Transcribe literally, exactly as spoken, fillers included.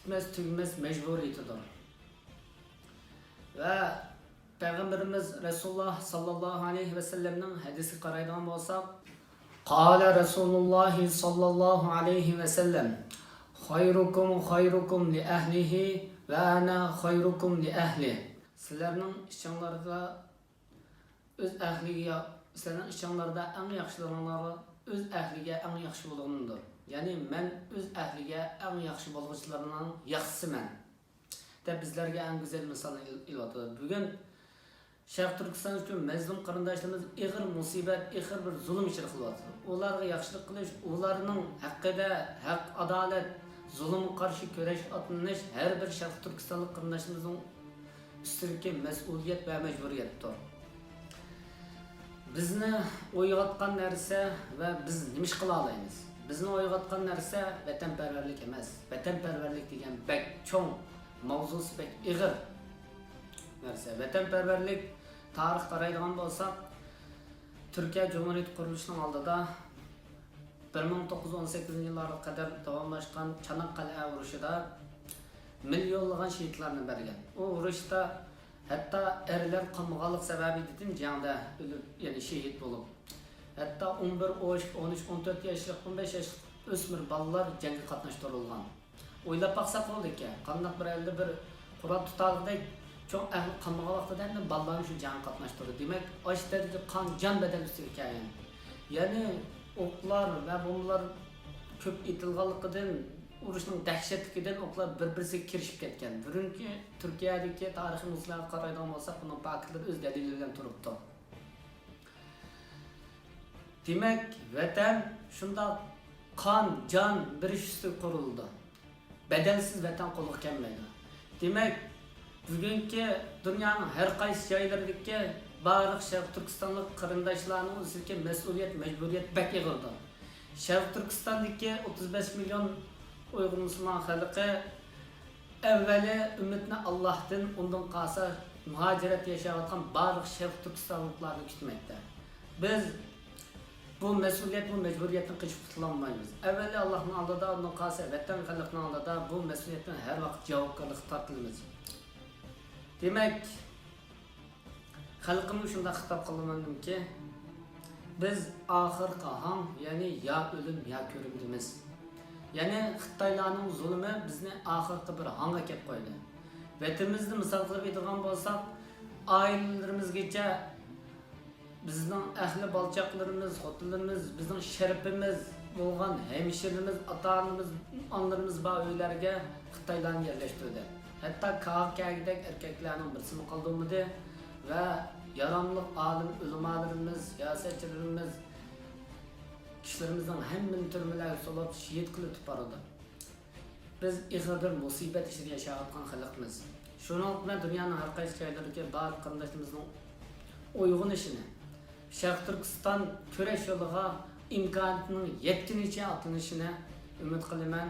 پۈتمەس تۈگىمەس مەجبۇرىيىتىدۇر. ۋە پەيغەمبىرىمىز رەسۇلۇللاھ ساللاللاھۇ ئەلەيھى ۋەسەللەمنىڭ ھەدىسىگە قارايدىغان بولساق، قال رسول الله صلى الله عليه وسلم: خيركم خيركم لأهله وأنا خيركم لأهلي. سىلەرنىڭ ئىچىڭلاردا ئۆز ئەھلىگە يا-، سىلەرنىڭ ئىچىڭلاردا ئەڭ ياخشىلىرىڭلار ئۆز ئەھلىگە ئەڭ ياخشى بولغىنىدۇر. يەنى مەن ئۆز ئەھلىگە ئەڭ ياخشى بولغۇچىلارنىڭ ياخشىسىمەن، دەپ بىزلەرگە ئەڭ گۈزەل مىسالنى ئېل-، ئېلىۋاتىدۇ. بۈگۈن شەرقىي تۈركىستان ئۈچۈن مەزلۇم قېرىنداشلىرىمىز ئېغىر مۇسىبەت، ئېغىر بىر زۇلۇم ئىچىدە قېلىۋاتىدۇ. ئۇلارغا ياخشىلىق قىلىش، ئۇلارنىڭ ھەققىدە ھەق، ئادالەت، زۇلۇمغا قارشى كۈرەش، ئاتلىنىش ھەر بىر شەرقىي تۈركىستانلىق قېرىنداشلىرىمىزنىڭ ئۈستىدىكى مەسئۇلىيەت ۋە مەجبۇرىيەتتۇر. بىزنى ئويغاتقان نەرسە ۋە بىز نېمە ئىش قىلالايمىز؟ بىزنى ئويغاتقان نەرسە ۋەتەنپەرۋەرلىك ئەمەس. ۋەتەنپەرۋەرلىك دېگەن بەك چوڭ، ماۋزۇسى بەك ئېغىر نەرسە. ۋەتەنپەرۋەرلىك، تارىخقا قارايدىغان بولساق، تۈركىيە جۇمھۇرىيىتى قۇرۇلۇشىنىڭ ئالدىدا بىر مىڭ توققۇز يۈز ئون سەككىزىنچى يىللارغا قەدەر داۋاملاشقان چاناققەلئە ئۇرۇشىدا مىليونلىغان شېھىتلارنى بەرگەن. ئۇ ئۇرۇشتا ھەتتا ئەرلەر قالمىغانلىق سەۋەبىدىن جەڭدە ئۆلۈپ، يەنى شېھىت بولۇپ، ھەتتا ئون بىر، ئون ئۈچ، ئون ئۈچ، ئون تۆت ياشلىق، ئون بەش ياشلىق ئۆسمۈر بالىلار جەڭگە قاتناشتۇرۇلغان. ئويلاپ باقساق بولىدىكەن، قانداق بىر ئەلدە بىر قورال تۇتالىغۇدەك چوڭ ئەھلى قالمىغان ۋاقتىدا ئەمدى بالىلارنى شۇ جەڭگە قاتناشتۇردى. دېمەك، ئاشۇ دەرىجىدە قان، جان بەدەل ئۈستىگە كەلگەن. يەنى ئوقلار ۋە بومبىلار كۆپ ئېتىلغانلىقىدىن، ئۇرۇشنىڭ دەھشەتلىكىدىن ئوقلار بىر-بىرسىگە كىرىشىپ كەتكەن. بۈگۈنكى تۈركىيەدىكى تارىخىي مۇزېيلارغا قارايدىغان بولساق، بۇنىڭ پاكىتلىرى ئۆز دەلىلى بىلەن تۇرۇپتۇ. دېمەك، ۋەتەن شۇنداق قان، جان بېرىش ئۈستىگە قۇرۇلىدۇ. بەدەلسىز ۋەتەن قولغا كەلمەيدۇ. دېمەك، بۈگۈنكى دۇنيانىڭ ھەر قايسى جايلىرىدىكى بارلىق شەرقىي تۈركىستانلىق قېرىنداشلارنىڭ ئۈستىدىكى مەسئۇلىيەت، مەجبۇرىيەت بەك ئېغىردۇ. شەرقىي تۈركىستاندىكى ئوتتۇز بەش مىليون ئۇيغۇر مۇسۇلمان خەلقى ئەۋۋەلى ئۈمىدىنى ئاللاھتىن، ئۇندىن قالسا مۇھاجىرەتتە ياشاۋاتقان بارلىق شەرقىي تۈركىستانلىقلارنى كۈتمەكتە. بىز بۇ مەسئۇلىيەت، بۇ مەجبۇرىيەتتىن قېچىپ قۇتۇلالمايمىز. ئەۋۋەلى ئاللاھنىڭ ئالدىدا، ئۇندىن قالسا ۋەتەن خەلقنىڭ ئالدىدا بۇ مەسئۇلىيەتتىن ھەر ۋاقىت جاۋابكارلىققا تارتىلىمىز. دېمەك، خەلقىمگە شۇنداق خىتاب قىلىمەنكى، بىز ئاخىرقى ھاڭ، يەنى يا ئۆلۈم، يا كۆرۈمدىمىز. يەنى خىتايلارنىڭ زۇلۇمى بىزنى ئاخىرقى بىر ھاڭغا ئەكەپ قويدى. ۋەتىنىمىزنى مىسال قىلىپ ئېيتىدىغان بولساق، ئائىلىلىرىمىزگىچە بىزنىڭ ئەھلى بالا-چاقىلىرىمىز، خوتۇنلىرىمىز، بىزنىڭ شەرىپىمىز بولغان ھەمشىرىلىرىمىز، ئاتا-ئانىمىز، ئانىلىرىمىز بار ئۆيلەرگە خىتايلارنى يەرلەشتۈردى. ھەتتا كاغا كەگىدەك ئەركەكلەرنىڭ بىرسىمۇ قالدۇرمىدى ۋە ياراملىق ئالىم ئۆلىمالىرىمىز، سىياسەتچىلىرىمىز، كىشىلىرىمىزنىڭ ھەممىنى تۈرمىلەرگە سولاپ، شېھىت قىلىۋېتىپ بارىدۇ. بىز ئېغىر بىر مۇسىبەت ئىچىدە ياشاۋاتقان خەلقمىز. شۇنىڭ بىلەن دۇنيانىڭ ھەر قايسى جايلىرىدىكى بارلىق قېرىنداشلىرىمىزنىڭ ئويغىنىشىنى، شەرقىي تۈركىستان كۈرەش يولىغا ئىمكانىيىتىنىڭ يەتكىنىچە ئاتلىنىشىنى ئۈمىد قىلىمەن.